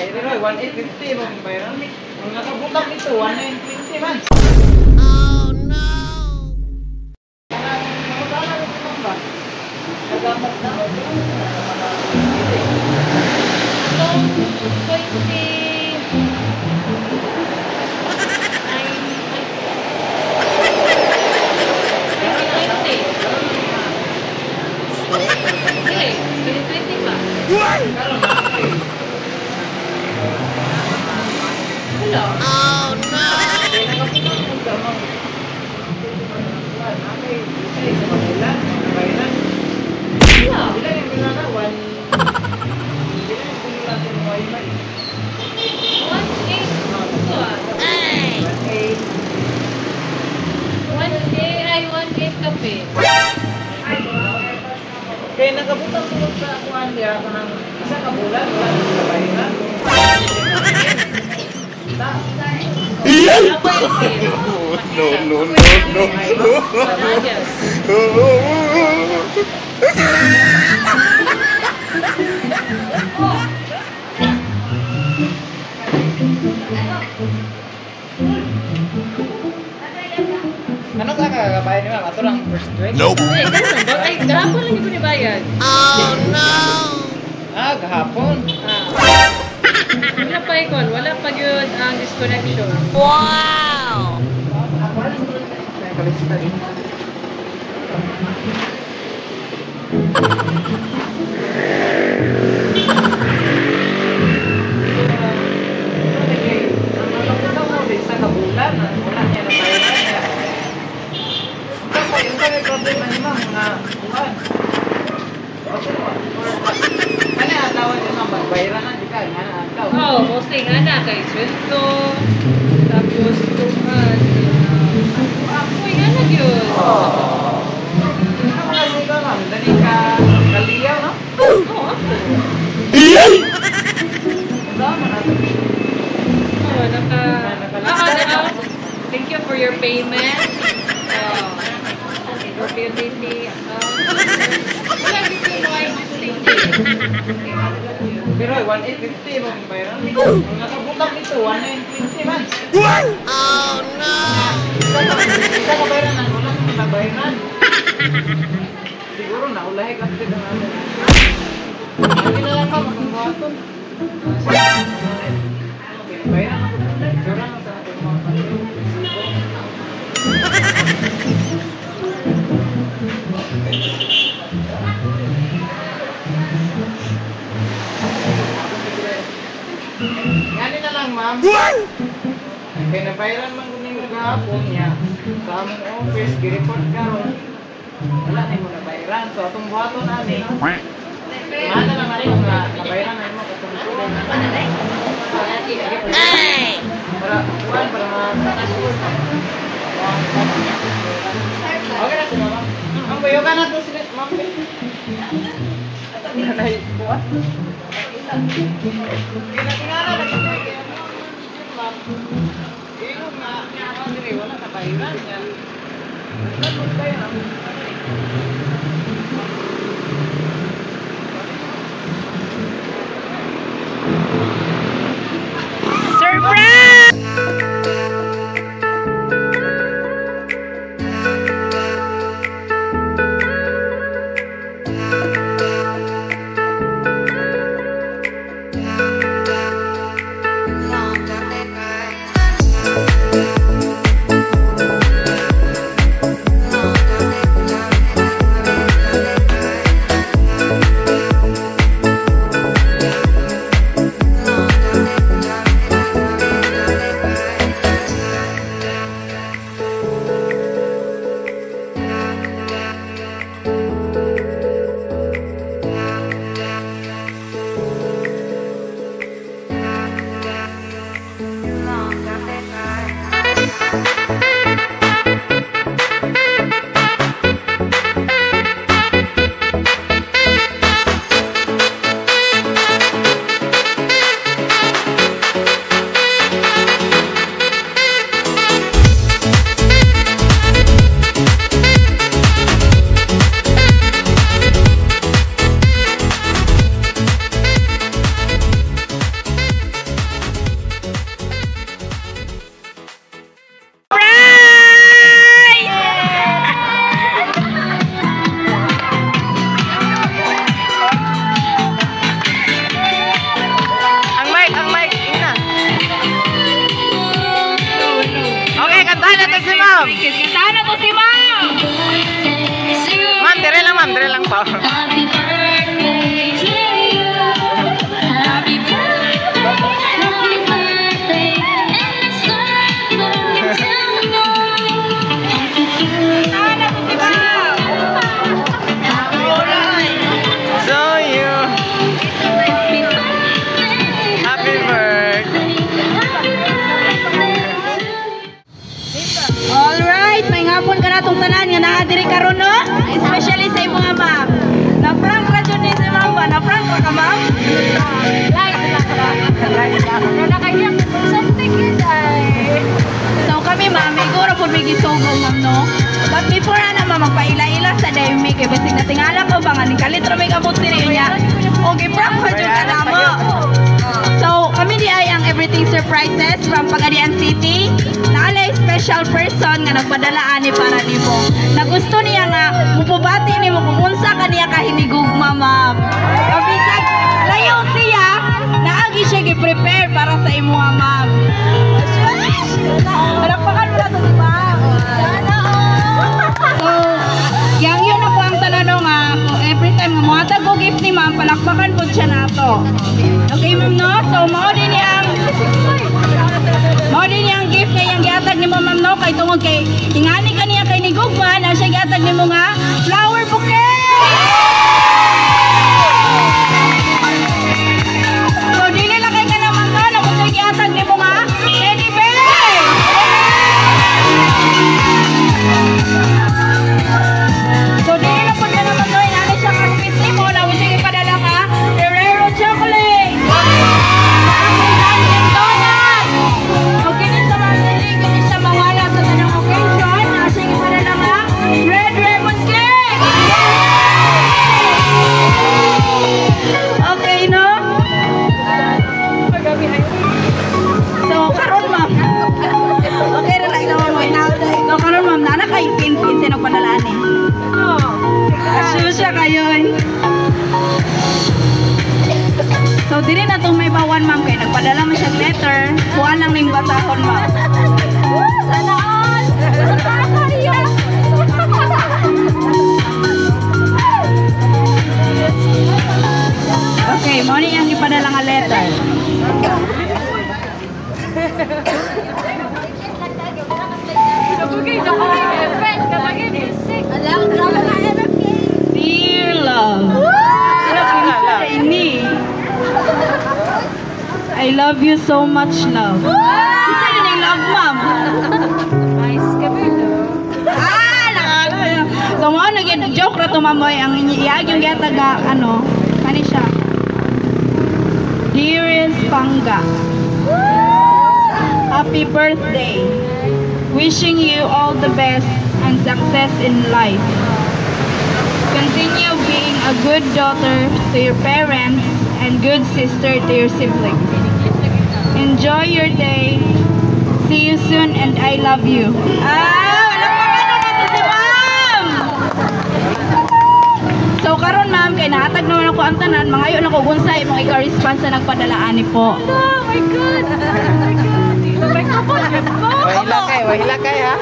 Pero 1850 mo bayaran. Ang nakabutang nito 1920 man. Oh no! Atong 20 nine, ay, 2020. Dili, 2020 pa. Wala. Oh no! Wala. 1.8 ito ah. 1K ay 1.8 kape. Kaya nakabutang tulog sa akuan niya kanang isa ka bulan wala na kabayaran. No, no, no, no. Ano ka kakabayan ni ma'am? Ato lang first week? Nope. Ay, ganun ba? Ay, gahapon lang yung nibayad. Oh no! Ah, gahapon. Ah. Wala pa ikon. Wala pa yun ang disconnection. Wow! Oh, mostly nga na kay sweldo. Tapos tuhan. Ako nga na yun. Oo, ako. Oo, naka... Ah, thank you for your payment. Oh, utility account. Wala dito yung mga existing. Pero 1850 mo bayaran. Ang nakabutang nito 1920 man. Oh no! Isa ka bayaran ang wala kang nabayaran. Siguro naulahi ka sa namin. Hindi na lang ka makangbuhaton. Bayaran ako. Bayaran sa atong mga Ngani na lang, ma'am. Kaya nabayaran man ko ninyo gahapon niya. Sa among office, gi-report karon. Wala na mo nabayaran. So, atong buhaton ani. Mana lang ako nga nabayaran na mo katong para kuan para ma. Okay na sila, ma'am. Ang bayo ka na to sila, ma'am. Nanay, kuan. Kinatingala lagi ko kaya ma'am. Ingon nga nga diri wala na bayaran niya. Nagpag bayaran. Surprise! atong tanan nga naa diri karon, no? Especially sa imong ma'am. Na-prank ra jud ni si ma'am ba? Na-prank ra ka, ma'am? Light lang ba? Pero nakahiyak something yun ay. So kami, ma'am, siguro po may gisugo, ma'am, no? But before ana, ma'am, magpaila-ila sa daymi kay basig natingala ko ba nga ni kalit ra may kamot diri niya. Okay, prank pa jud ka namo. So, kami di ay ang Everything Surprises from Pagadian City. Naalay special person nga nagpadala ani para nimo. Na gusto niya nga mupubati nimo kung unsa ka niya kahinigugma, ma'am. Kabisag layo siya, naagi siya gi-prepare para sa imuha, ma'am. Palakpakan mo na to, di ba? So, yang yun ako ang tanong nga, kung every time nga muhatag ko gift ni ma'am, palakpakan po siya nato. Okay, ma'am, no? So, mao din niyang gift nga iyang gihatag nimo, ma'am, no? Kay tungod kay ingani ka niya kay nigugma na siya gihatag nimo nga flower bouquet. So, dili lang kay ka naman no, na kung gihatag nimo nga teddy bear. So, dili lang po siya naman no, ingani siya ka sweet nimo na siya gipadala nga Ferrero chocolate. Dunkin' Donut. Okay ni sa mga dili, kini siya mawala sa tanang occasion. Na siya gipadala nga Red Ribbon Cake. Okay, no? So, karon, ma'am. Okay ra lang naman mo. So, karon, ma'am, nana kay pin-pin sa nagpadala ni. Asusya kayo eh. So, dili na itong may bawan, ma'am, kay nagpadala man siya letter. Kuha lang ning basahon, ma'am. Sana all! Nakakahiya! Okay, mo ni ang ipadala nga letter. Nabugay, nabugay, friend, nabugay, music. Dear love. Ini. I love you so much, love. Isa din ang love, ma'am. Nice ka ba, no? Ah, nakala. So, mo naging joke ra to, ma'am, oy. Ang iyag yung gihatag nga, ano, kani siya. Dearest Pangga. Happy birthday. Wishing you all the best and success in life. Continue being a good daughter to your parents and good sister to your siblings. Enjoy your day. See you soon and I love you. Ah, wala pa kano nato si ma'am. So karon, ma'am, kay nahatag naman ako ang tanan, mangayo na ko kung unsa imong ika-response sa nagpadala ani po. Oh my God! Oh my God! May kapal ko! Wahila kay ha.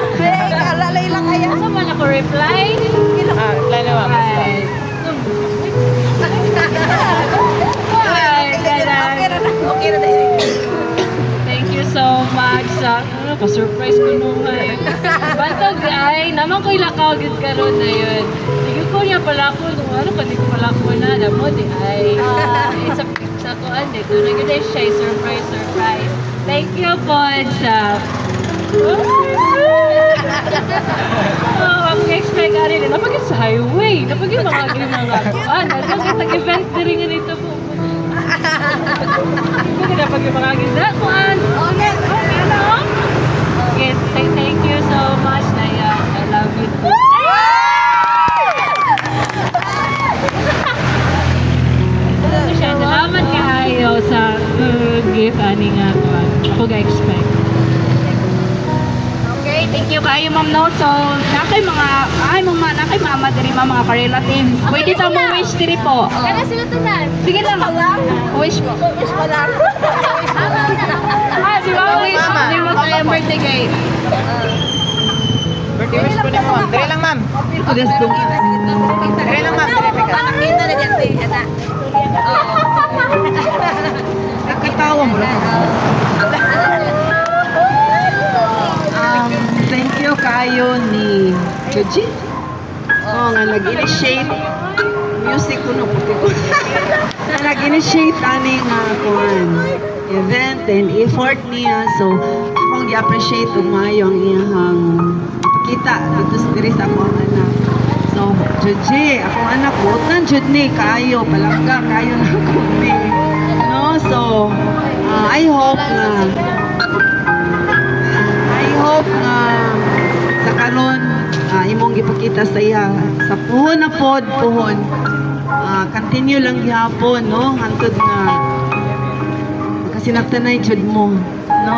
Asa man ako reply? Ah, reply na, ma'am. Basta. Right. Ay, thank you so much sa ano pa surprise ko nung ay. Bantog ay naman ko ilakaw gid karon na yun. Sige ko niya pala ko kung ano pa di ko pala ko na damo di ay. Ay, sa kuan dito na gid ay siya surprise surprise. Thank you po sa. Oh, ang expect ari din napagid sa highway, napagid mga mga kuan, napagid event diri nga dito po. Hindi na pag mga ganda kuan. Okay, ano? Okay, thank you so much, Naya. I love you too. Ano siya, salamat kaayo sa gift ani nga kuan. Ako ga-expect. Okay, thank you kayo, ma'am, no. So, nakay mga ay mga nakay mama diri, ma'am, mga ka-relatives. Pwede ta mo wish diri po. Kana sila tanan. Sige lang. Wish mo. Ah, di ba? Wish di mo kaya birthday kay. Birthday wish po ni ma'am. Dire lang, ma'am. Dire lang, ma'am. Dire ka. Nakatawa mo lang. Thank you kayo ni Joji. Oh, nga nag-initiate music ko no puti ko. Nga nag-initiate ani nga kuan event and effort niya. So, akong gi-appreciate ug maayo ang iyang gipakita dito sa diri sa akong anak. So, Juji, akong anak, buotan jud ni kaayo, palangga kaayo na ako ni. No, so I hope nga sa karon imong gipakita sa iya sa puhon na pod puhon, continue lang gihapon, no, hangtod nga makasinabtanay jud mo, no?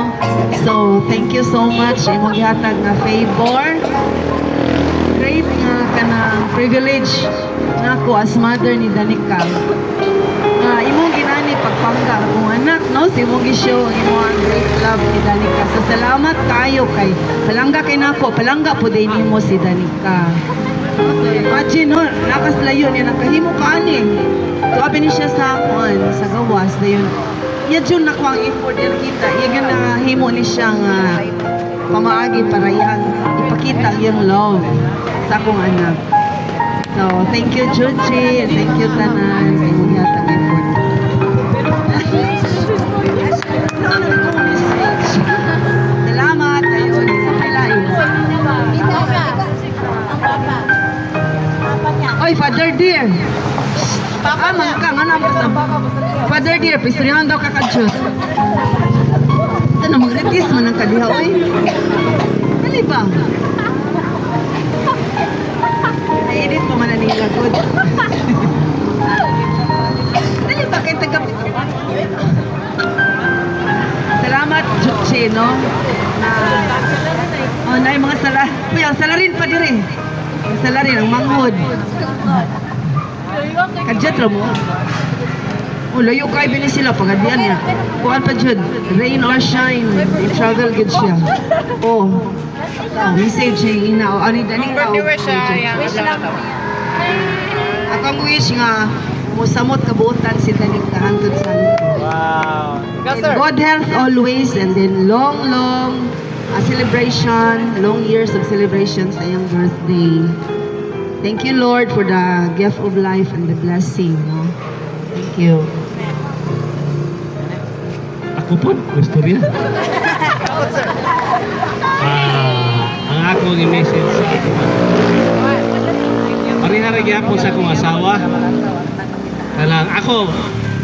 So thank you so much imong gihatag nga favor. Great nga kanang privilege nako as mother ni Danica nga imong ginani pagpangga akong anak, no? Si imong gi-show ang imong great love ni Danica. So salamat kayo kay palangga kay nako, palangga po din nimo si Danica. So imagine, no, nakaslayo niya, nakahimo ka ani. Tuabi ni siya sa kuan, sa gawas dayon. Iya jud nako ang effort niya nakita. Iya gyud nahimo ni siya nga pamaagi para iyang ipakita ang iyang love sa akong anak. So, thank you, Juji. And thank you, tanan, sa imong gihatag effort. No, no, message. Salamat. Ayun, sa pailain. Ang papa. Papa niya. Oy, Father dear. Ah, man ka, nga na basta. Father dear, pistoryahan daw ka kadyos. Ito na, magritis man ang kadiha, oy. Dali ba? Nainit pa man na nila, good. Dali ba, kay taga. Salamat, Juche, no? Na, oh, na yung mga sala. Uy, ang salarin pa dire. Ang salarin, ang manghod. Kadyat ra mo. Oh, layo kay bini sila pagadian niya. Kuan pa jud, rain or shine, they travel gid siya. Oh. Oh, message siya ina o ani dani ka. Birthday wish siya. Wish lang. Akong wish nga musamot kabuotan si Danica hangtod sa Wow. Ikaw, And sir. good health always and then long, long celebration, long years of celebration sa iyang birthday. Thank you, Lord, for the gift of life and the blessing. No? Thank you. Ako po, istorya. Ang akong i-message sa ako. Pareha ra gyapon sa akong asawa. Kanang ako,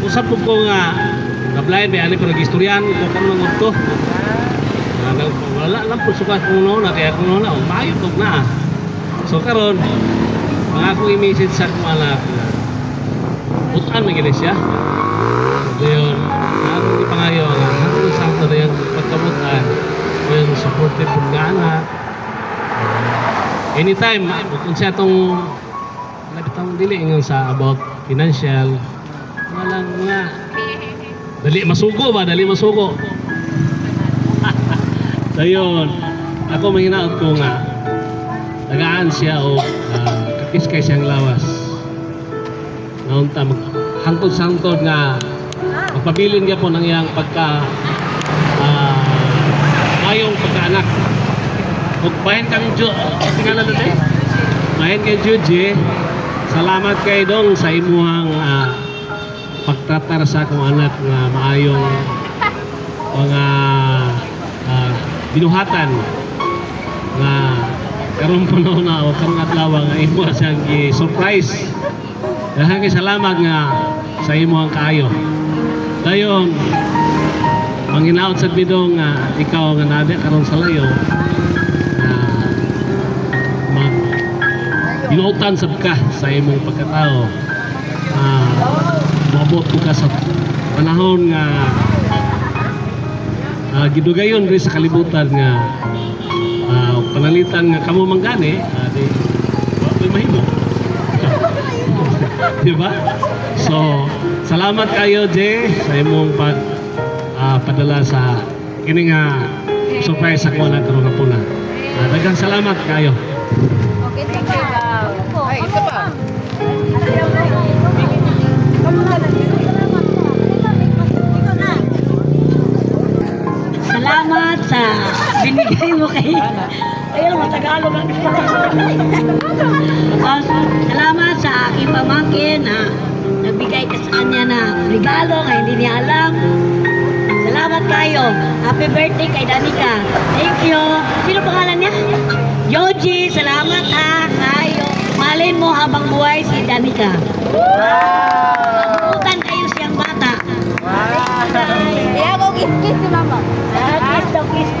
usap po ko nga na-blind ba ani ko nag-istoryahan ko kan mga to. Wala lang po sukat kung noon na kaya kung noon na, oh, maayo tog na. So karon, ang akong i-message sa akong anak, butan man gini siya. Dayon, ang akong ipangayo nga hangtod sa ato na yung pagkabutan, yung supportive pud nga anak. Anytime, kung siya itong labitang dili ingon sa about financial, nga lang nga dali masugo ba, dali masugo. Dayon, ako manginaot ko nga tagaan siya o kakiskay siyang lawas. Naunta mag hangtod-sangtod nga magpabilin gyapon ang iyang pagka mayong pagkaanak. Ug bahin kang Jo, tingala na eh. Bahin kay Juji, salamat kay dong sa imuhang pagtratar sa akong anak nga maayong mga binuhatan nga karon po no na o karong adlaw nga imo siyang gi-surprise. Daghan kay salamat nga sa imuhang kaayo. Dayon, manginaot sa bidong nga ikaw nga naa karon sa layo nga mag binuotan sab ka sa imong pagkatao. Moabot ko ka sa panahon nga gidugayon rin sa kalibutan nga panalitan nga kamo manggani, di wa ko'y mahimo. Di ba? So, salamat kayo, Jay, sa imong pag padala sa kini nga surprise sa kuha na karon na puna. Daghang salamat kayo. Okay, thank you. Ay, isa pa. Ikaw na. Salamat sa binigay mo kay. Ayun, matagalog ang. Salamat sa aking pamangkin na nagbigay ka sa kanya na regalo nga hindi niya alam. Salamat. Salamat kayo. Happy birthday kay Danica. Thank you. Sino pangalan niya? Joji, salamat ha. Kayo. Mahalin mo habang buhay si Danica. Wow. Kayo siyang bata. Wow. Kaya ko kiss-kiss si mama. Ah, kiss daw, kiss.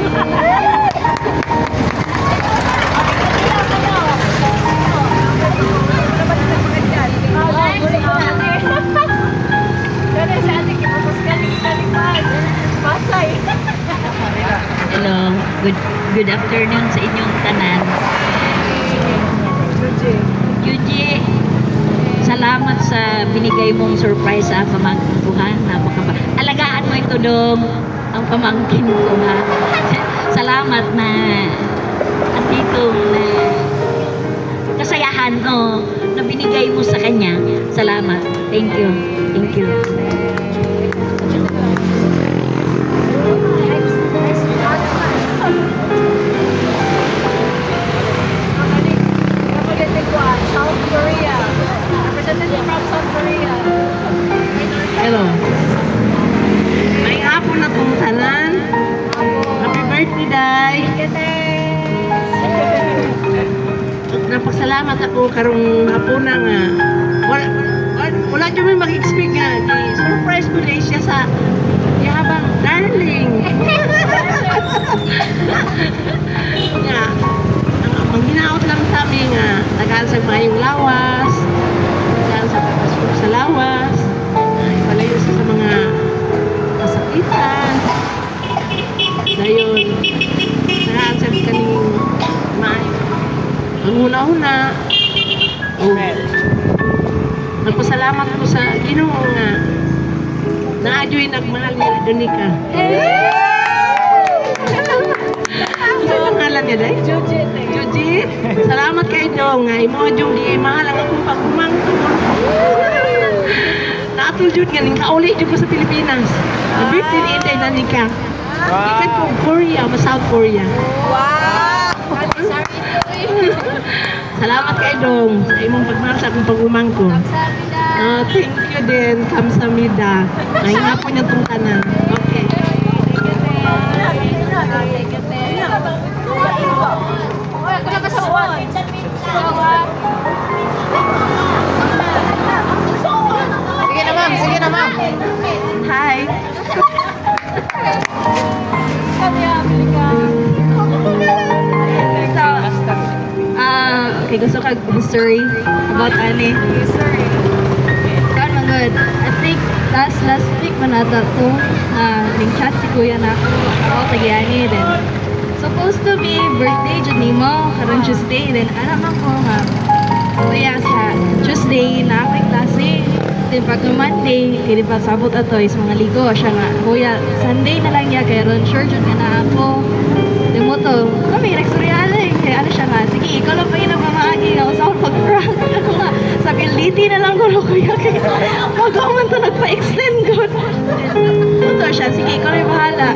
Hello, good afternoon sa inyong tanan. Yuji, salamat sa binigay mong surprise sa pamangkin ko ha. Napakaba. Alagaan mo ito dong, ang pamangkin ko ha. Salamat na andito na kasayahan no, na binigay mo sa kanya. Salamat. Thank you. Thank you. South Korea. Representative from South Korea. Hello. May hapon na tong tanan. Happy birthday, Day. Napasalamat ako karong hapon nga wala jud may mag-expect nga di surprise ko na siya sa yahabang darling. Nga ang manghinaot lang sa amin nga tagaan sa maayong lawas, tagaan sa pagpasok sa lawas, ipalayo siya sa mga kasakitan. Dayon tagaan sa kaning maayong panghuna-huna. O, nagpasalamat ko sa Ginoo nga naadyo'y nagmahal niya Danica. Ano pangalan niya, Day? Jujit. Jujit. Salamat kay Dong nga imo jung di mahal ang akong pagkumangkon. Naatol jud nga ning kauli jud ko sa Pilipinas. Ang birthday ni Inday Danica. Gikan ko Korea, ma South Korea. Wow! Salamat kay Dong sa imong pagmahal sa akong pagumangkon. Thank you din, kamsamida. Ay hapon niya tong tanan. Okay. Sige na ma'am, sige na ma'am. Hi. So, okay, gusto ka history about ani. History. Kan man good. I think last week man ata to na ning chat si kuya na ako. Ako tagiani then supposed to be birthday jud nimo karon Tuesday, then ana man ko nga kuya sa Tuesday na ako'y klase. Then pag Monday, kaya pa sabot ato is mga ligo siya nga kuya Sunday na lang ya kay ron sure jud nga na ako. Then mo to kami nagsuryale kay ano siya nga sige ikaw lang pa yun ang pamaagi nga usa akong pag-prank ako nga sabi liti na lang ko no kuya kay wag ako man to nagpa-extend ko. Mo to siya sige ikaw lang bahala.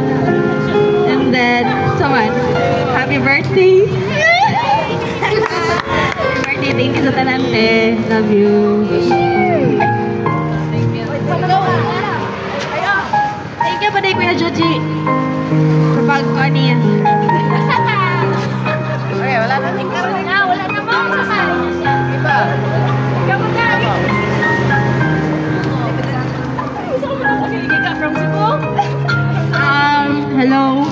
And then so man, happy birthday. Happy birthday, thank you sa tanan te. Love you. Thank you pa day Kuya Joji. Sa pag-kuha niya. Okay, wala na. Wala na ma'am. Iba. From Cebu? Hello.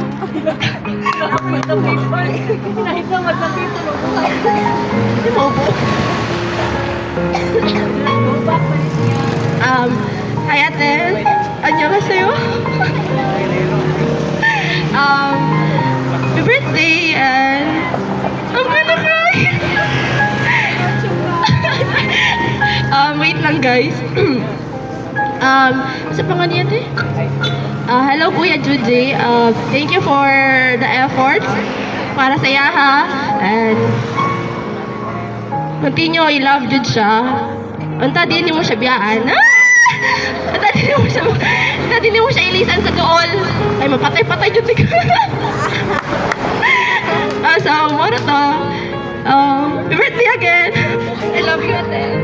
Hi ate. Annyeonghaseyo. Happy birthday and I'm gonna cry. Wait lang guys. Sa pangalan niya ate? Hello Kuya Juji. Thank you for the efforts para sa iya ha. And continue, I love jud siya. Unta din mo siya biyaan. Ah! Unta din mo siya ilisan sa duol. Ay mapatay-patay jud ka. So moro to. Happy birthday again. I love you ate.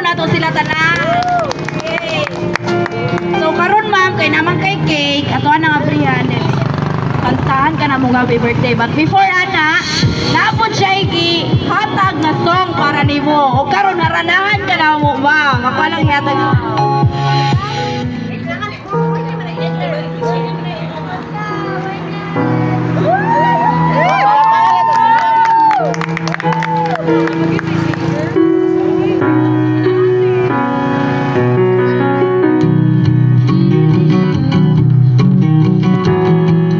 nato sila tanan. Okay. So karon, ma'am, kay naman kay cake, ato ang abrihan, then kantahan ka na mong happy birthday. But before ana, napod siya iki hatag na song para nimo. O karon haranahan ka na mo, ma'am. Ako lang yatag.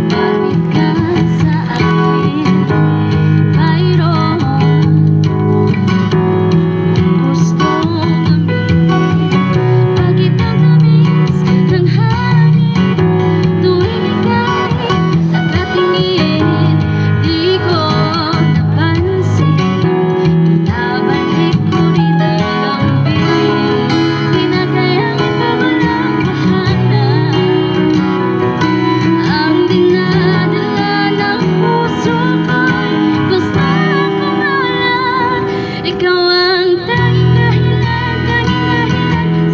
Bakit ka sa akin mayroon gustong aminin? Bakit ang tamis ng hangin tuwing ika'y nakatingin? Di ko napansin, binabalik ko rin ang lambing. Di na kayang ipawalang bahala ang dinadala ng puso ko'y basta kumala. Ikaw ang tanging dahilan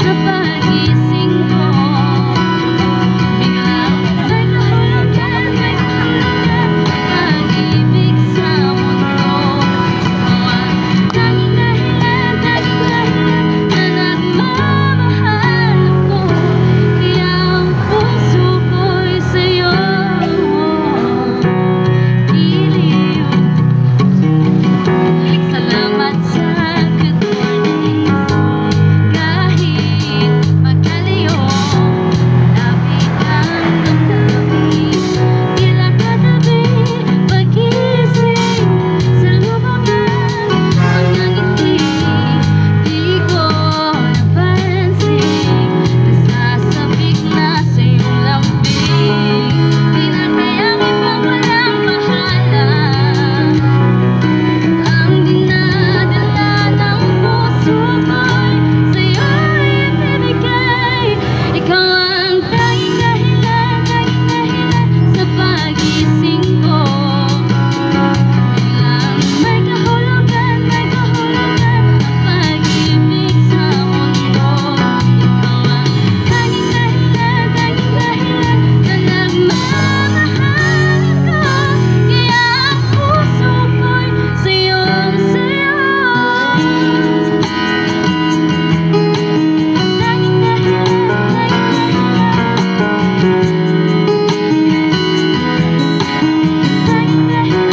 sa pagising ko. Biglang may kahulugan pag-ibig sa mundo. Ikaw ang tanging dahilan na nagmamahal ako. Kaya ang puso ko'y sa'yo. Giliw. Salamat sa good mornings. Kahit magkalayo, malapit ang damdamin. Tila katabi paggising, salubong ang mga ngiti. Di ko napansin, nasasabik na sa iyong lambing. Di na kayang ipawalang bahala ang dinadala ng puso ko'y sa'yo'y ibibigay. Ikaw ang tanging dahilan sa pagising ko. Biglang may kahulugan ang pag-ibig sa mundo. Ikaw ang tanging dahilan na nagmamahal ako. Kaya ang puso ko'y sa'yong sa'yo. Tanging dahilan, tanging dahilan. Tanging dahilan.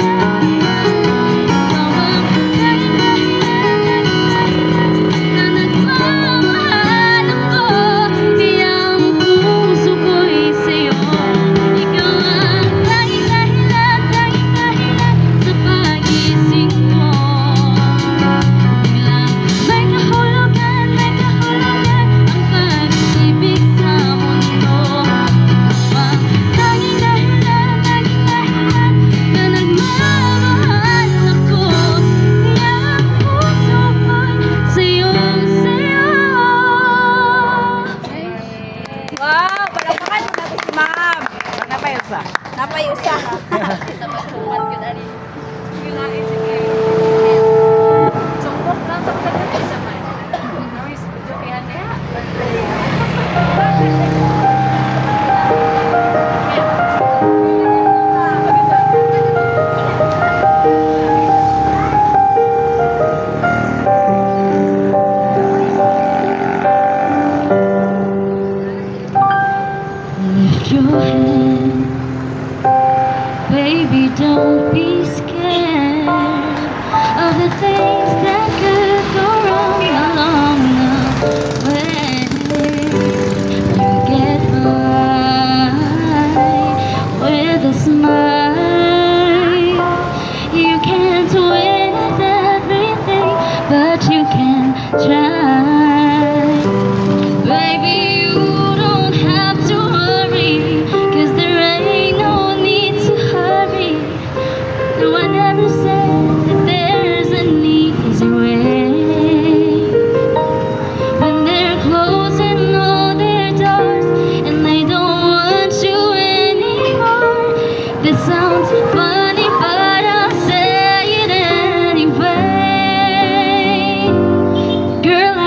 Ikaw ang tanging dahilan na nagmamahal ako. Kaya ang puso ko'y sa'yo. Ikaw ang tanging dahilan sa pagising ko. Biglang may kahulugan ang pag-ibig sa mundo. Ikaw ang tanging dahilan na nagmamahal ako. Kaya ang puso ko'y sa'yong sa'yo. Wow, palakpakan po natin si ma'am. Napayusa. Napayusa. Sumat yun, ani. Sumbok lang sa pagkakit sa man. Kaya kaya. Lift your head, baby, don't be scared of the things that could go wrong along the way. You get by with a smile. You can't win at everything, but you can try. Baby, you don't have to worry, 'cause there ain't no need to hurry. No one ever said that there's an easy way. When they're closing all their doors and they don't want you anymore. This sounds funny, but I'll say it anyway. Girl,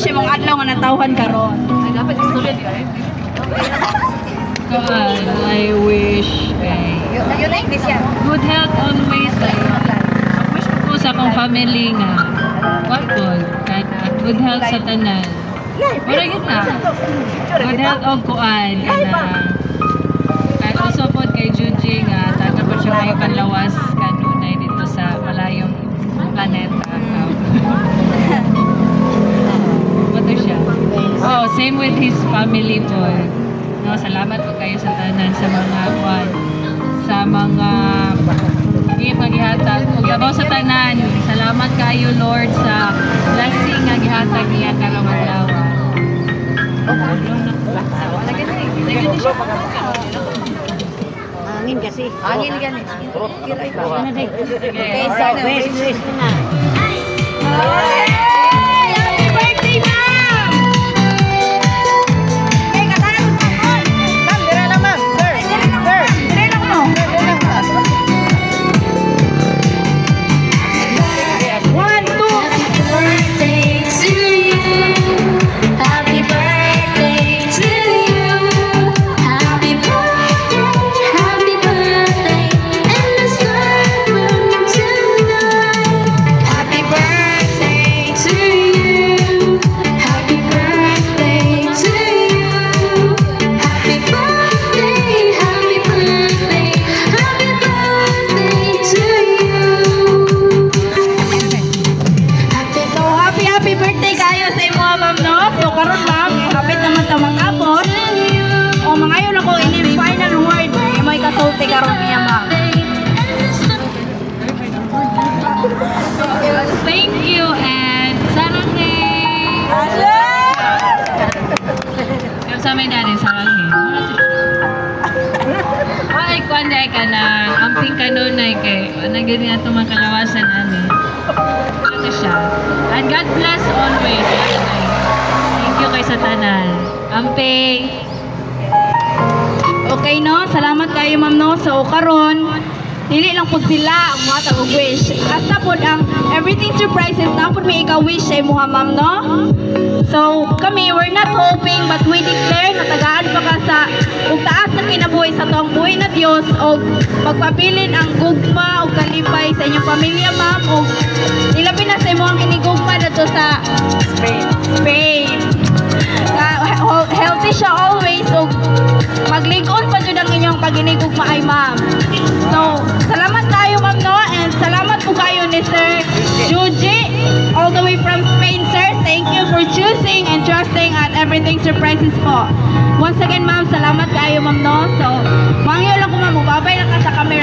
wish imong adlaw nga natawhan karon? Ay, dapat istorya di ay. Kuan, I wish kay Yun na English yan. Good health always. Like, wish ko sa akong family nga what po, good health sa tanan. Wala gyud na. Good health og kuan kana. And also po kay Junji nga taga po siya kayo kanlawas kanunay dito sa malayong planeta. What siya? Oh, same with his family po. No, salamat po kayo sa tanan sa mga kuan, sa mga gift nga gihatag. Ug labaw sa tanan, salamat kayo, Lord, sa blessing nga gihatag niya karong adlaw. Lagi siya. Angin kasi. Angin gani. Okay. So, Wish, wish na. Hey! Happy birthday, ma'am! Okay, katahan mo. Ma'am, dira lang, ma'am. Sir. Dire lang, ma'am. Dire lang mo. Dira lang, ma'am. One, two. Birthday to you. Happy birthday to you. Happy birthday, happy birthday, and the room tonight. Happy birthday to you. Happy birthday to you. Happy birthday, happy birthday, happy birthday to you. Happy So, happy, happy birthday kayo sa imo, ma'am, no? So, karon, ma'am, kapit naman ta magkapos. O, mangayo lang ko ini final word. Imo ikasulti karon niya, ma'am. Thank you and saranghae. Yung sa may dani, saranghae. Ay, kuan dai ka na. Amping kanunay kay wala gani ato mga kalawasan ani. Ano siya. And God bless always. Thank you kay sa tanan. Amping. Okay, no? Salamat kayo, ma'am, no? So, karon, dili lang pud sila ang mga og wish. Hasta pod ang Everything Surprises na pud may ika-wish sa imuha, ma'am, no? So, kami, we're not hoping but we declare na tagaan pa ka sa ug taas na kinabuhi sa tuong buhi na Dios og magpabilin ang gugma ug kalipay sa inyong pamilya, ma'am, ug ilabi na sa imong inigugma dadto sa Spain. Spain. Healthy siya always ug maglig-on pa jud ang inyong paginigugma ay, ma'am. So, salamat kayo, ma'am, no, and salamat po kayo ni Sir Juji all the way from Spain, sir. Thank you for choosing and trusting at Everything Surprises po. Once again, ma'am, salamat kayo, ma'am, no. So, mangyo lang ko, ma'am, babay lang ka sa camera.